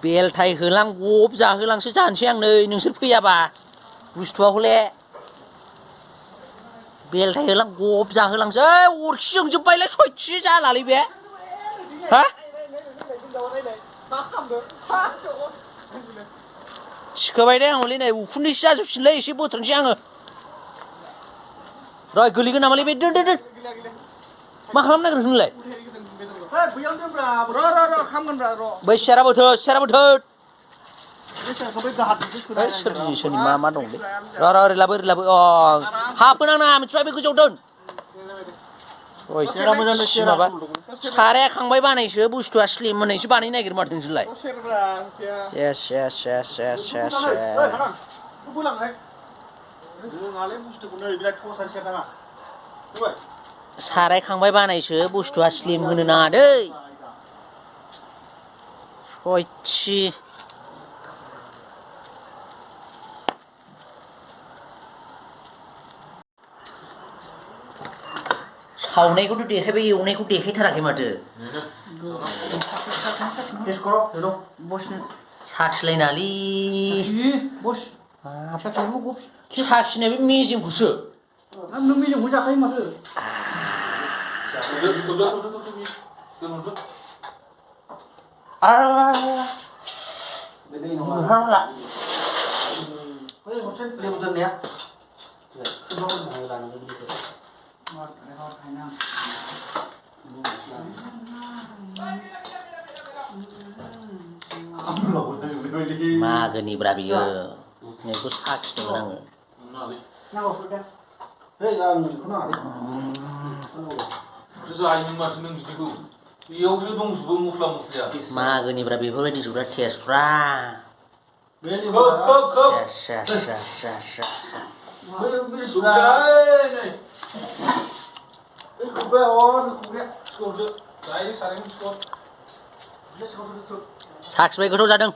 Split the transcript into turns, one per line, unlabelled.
बेलथाय होलां गब जाहोलांसो जानोसै आं नै नोंसोर फैयाबा बुस्थुआ हले बेलथाय होलां गब जाहोलांसै अरखि जोंजोबबायलाय सयथि जालालै बे हा थिखोबाय दे आं हले नै उखुन्दैसो जाजोबसिनलै एसे बोथोनसै आङो र गोलैगोन नामालै बे दोन मा खालामनो नागिरखो नोंलाय बै सियारा बोथोद सोरनि मा दंलै र' ओरै लाबो अ हाबहोनाङा मिथिबाय बे गोजौआव दोन माबा साराया खांबाय बानायसो बुस्थुआ स्लिम होननायसो बानायनो नागिरो माथो नोंसोरलाय साराय खांबाय बानायसो बुस्थुआ स्लिम होनो नाङा दै सयथि सावनायखौथ' देखायबाय एवनायखौ देखायथाराखै माथो साखिलायनाङालै साखिनाय बे मेजेमखौसो
नों मेजेमखौ जाखायो माथो
मागोनिब्रा बियो नोंखौ साखिदोंमोन आङो मागोनिब्रा बेफोरबायदि जोबग्रा टेस्टफ्रा साखिबाय गोथाव जादों